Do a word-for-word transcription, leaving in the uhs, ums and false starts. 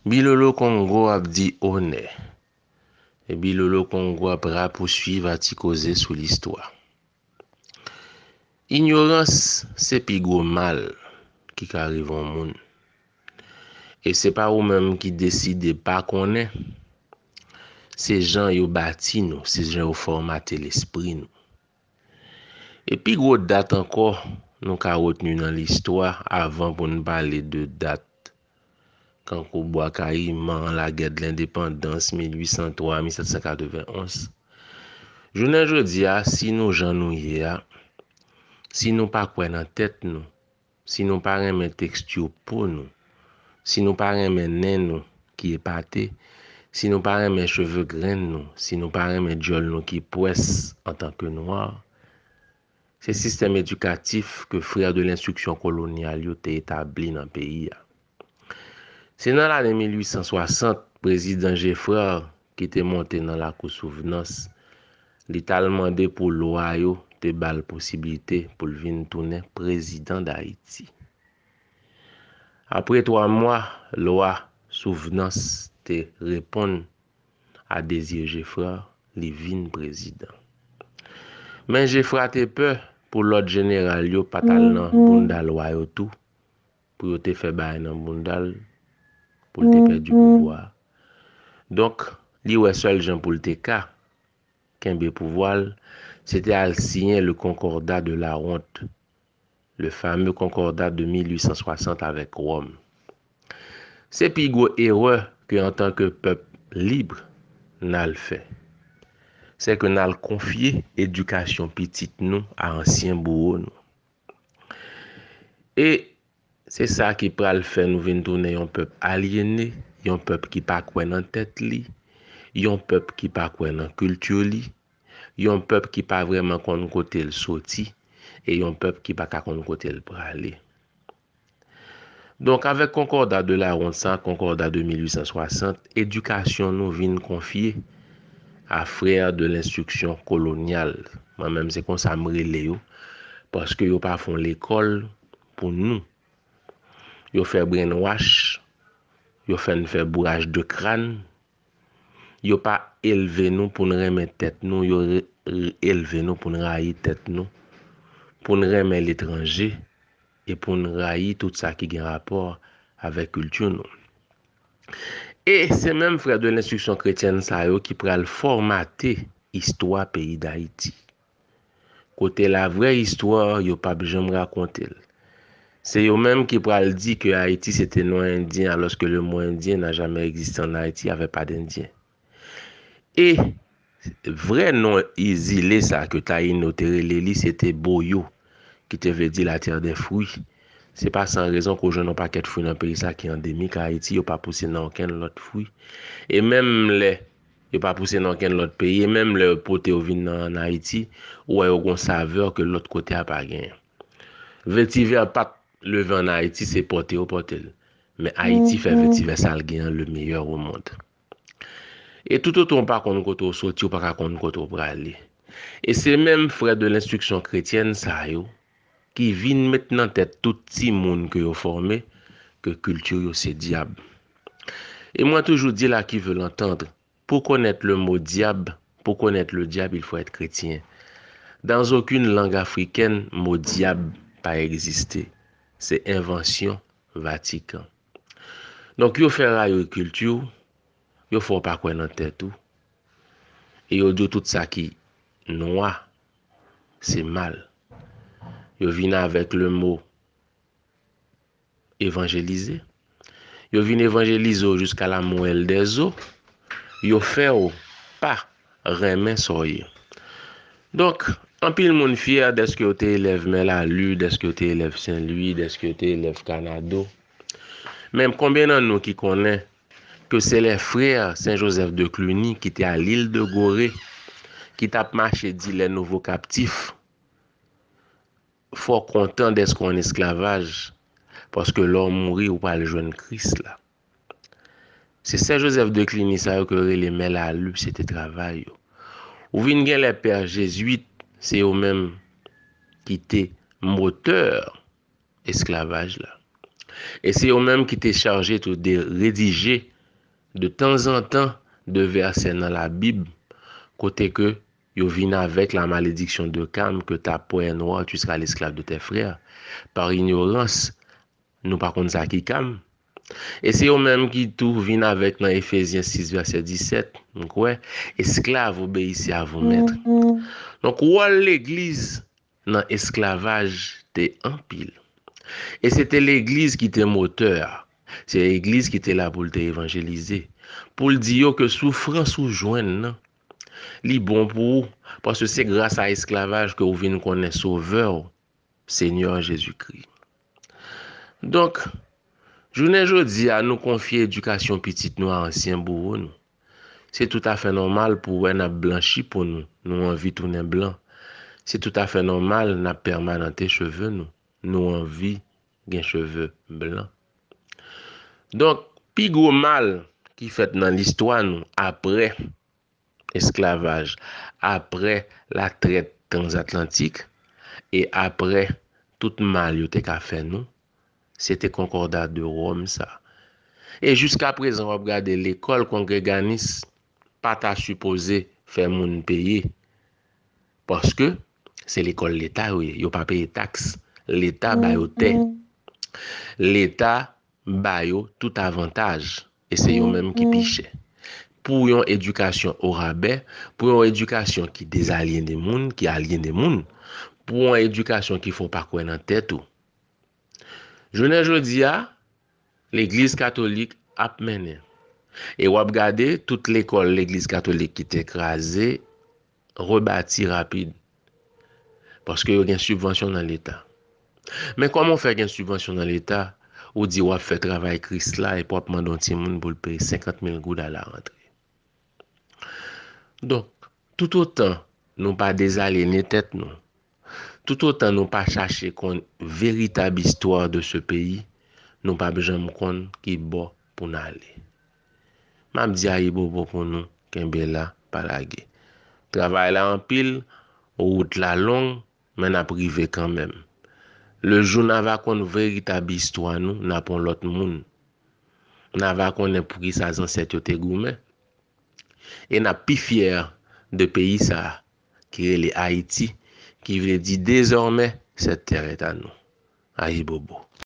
Bilolo Kongo ap di onè. E Bilolo Kongo ap rapouswiv a ti koze sou listwa. Inyorans se pi gwo mal ki ka rive yon moun. E se pa ou menm ki deside pa konnen. Se jan yo bati nou, se jan yo fòmate lespri nou. E pi gwo dat ankò nou ka retni nan listwa avan pou n pale de dat kankou Bwa Kayiman, Lagè de Lendepandans, mil uit san twa, mil sèt san katrevenn onz. Jounen jodi a, si nou jan nou ye a, si nou pa kwè nan tèt nou, si nou pa renmen teksti po nou, si nou pa renmen nen nou ki epate, si nou pa renmen cheve grenn nou, si nou pa renmen djòl nou ki pwès antanke nwa, se sistèm edikatif ke frè de lenstriksyon kolonyal yo te etabli nan peyi a. Se nan lane mil uit san swasant, prezidan Geffrard, ki te monte nan Lakou Souvnans, li t al mande pou lwa yo te ba l posiblite pou l vin tounen prezidan Dayiti. Apre twa mwa, lwa Souvnans te reponn a dezi Geffrard, li vin prezidan. Men Geffrard te pè pou lòt jeneral yo pa t al nan bounda lwa yo tou, pou yo te fè bagay nan bounda l, pou l te pèdi pouvwa a. Donk, li wè sèl jan pou l te ka kenbe pouvwa l, se te al siyen le Concordat de la Honte, le fameux Concordat de mil uit san swasant avèk Wòm. Se pi gwo erè ke antanke pèp lib n al fè. Se ke n al konfye edikasyon pitit nou a ansyen bouwo nou. E se sa ki pral fè nou vin tounen yon pèp alyene, yon pèp ki pa kwè nan tèt li, yon pèp ki pa kwè nan kilti li, yon pèp ki pa vrèman konn kote l soti, e yon pèp ki pa ka konn kote l prale. Donk, avèk Concordat de la Honte sa, Concordat de mil uit san swasant, edikasyon nou vin konfye a frè de lenstriksyon kolonyal. Mwen menm, se konsa m rele yo, paske yo pa fè yon lekòl pou nou. Yo fè brainwash, yo fè n fè bouraj de crâne, yo pa elve nou pou n renmen tèt nou, yo re- re- elve nou pou n rayi tèt nou, pou n renmen letranje, e pou n rayi tout sa ki gen rapò avèk kilti nou. E se menm frè de lenstriksyon kretyèn sa yo ki pral fòmate istwa peyi Dayiti. Kote lavrè istwa, yo p ap janm rakonte l. Se yo menm ki pral di ke Ayiti se te non endyen, alòske le mot indien n'a jamais existé en Haïti, il y avait pas d'Indiens. E vrè non zile sa ke Tayino te rele li, se te Boyo, ki te vle di la terre des fruits. Se pa san rezon ke w jwenn yon pakèt fwi nan peyi sa ki andemik a Ayiti, yo pa pouse nan okenn lòt fwi. E menm lè yo pa pouse nan okenn lòt peyi, e menm lè yo pote yo vin nan, ann Ayiti, ou wè yo gon savè ke lòt kote a pa genyen. Vetivè pa t leve ann Ayiti, se pòte yo pòte l. Men Ayiti fè vetivè sa l gen an le meilleur au monde. E toutotan w pa konn kote w soti, w pa ka konn kote w prale. E se menm frè de lenstriksyon kretyèn sa yo ki vin met nan tèt tout timoun ke yo fòme ke kilti yo se dyab. E mwen toujou di la qui veut l'entendre, pour connaître le mot diable, pour connaître le diable, il faut être chrétien. Dans aucune langue africaine, mo dyab pa egziste. Se envansyon Vatikan. Donk, yo fè rayi kilti w, yo fè w pa kwè nan tèt ou. E yo di w tout sa ki nwa, se mal. Yo vin avèk le mo evanjelize. Yo vin evanjelize w jusqu'à la moelle des os. Yo fè w pa renmen sa w ye. Donk, anpil moun fyè dèske yo te elèv Mè Lalu, dèske yo te elèv Sen Lwi, dèske yo te elèv Kanado. Men konbyen nan nou ki konnen ke se lè frè Sen Jozèf de Klini ki te a l'île de Gorée, ki t ap mache di les nouveaux captifs, fò w kontan dèske w an esklavaj, paske lè w mouri, ou pral jwenn Kris la. Se Sè Jozèf de Klini sa yo ke yo rele Mè Lalu, se te travay yo. Ou vin gen lè pè jezwit, se yo menm ki te motè esklavaj la. E se yo menm ki te chaje tou de redije de tanzantan de vèsè nan Labib kote ke yo vin avèk la malédiction de Cam, que ta peau est noire, tu seras l'esclave de tes frères. Par ignorance, nou pa konn sa ki Cam. E se yo menm ki tou vin avèk nan Efezyen sis vèsè disèt, m kwè, esclaves, obéissez à vos maîtres. Donk, wòl legliz nan esklavaj te anpil. E se te legliz ki te motè a. Se legliz ki te la pou l te evanjelize, pou l di yo ke soufrans ou jwenn nan, li bon pou ou, paske se gras a esklavaj ke ou vin konnen Sovè w, Senyè Jezikri. Donk, jounen jodi a, nou konfye edikasyon pitit nou a ansyen bouwo nou. Se toutafè nòmal pou w wè n ap blanchi po nou, nou anvi tounen blan. Se toutafè nòmal n ap pèmanante cheve nou, nou anvi gen cheve blan. Donk, pi gwo mal ki fèt nan listwa nou apre esklavaj, apre latrèt transatlantik e apre tout mal yo te ka fè nou, se te Konkòda de Wòm sa. E jiska prezan, w ap gade lekòl kongreganis pa ta sipoze fè moun peye. Paske se lekòl leta yo ye. Yo pa peye taks. Leta ba yo tè. Leta ba yo tout avantaj. E se yo menm ki pi chè. Pou yon edikasyon orabè, pou yon edikasyon ki dezalyene moun, ki alyene moun, pou yon edikasyon ki fè w pa kwè nan tèt ou. Jounen jodi a, Legliz Katolik ap mennen. E w ap gade tout lekòl Legliz Katolik ki te kraze, rebati rapid. Paske yo gen sibvansyon nan Leta. Men kòman w fè gen sibvansyon nan Leta, ou di w ap fè travay Kris la epi w ap mande yon timoun pou l peye senkant mil goud a la rantre? Donk, toutotan nou pa dezalyene tèt nou, toutotan nou pa chache konn veritab istwa de ce pays, nou p ap janm konn ki bò pou n ale. M ap di ayibobo pou nou, kenbe la, pa lage. Travay la anpil, wout la long, men n ap rive kanmenm. Le jou n a va konn veritab istwa nou, n ap yon lòt moun. N a va konnen poukisa zansèt yo te goumen. E n ap pi fyè de peyi sa a, ki rele Ayiti, ki vle di dezòmè, cette terre est à nous. Ayibobo.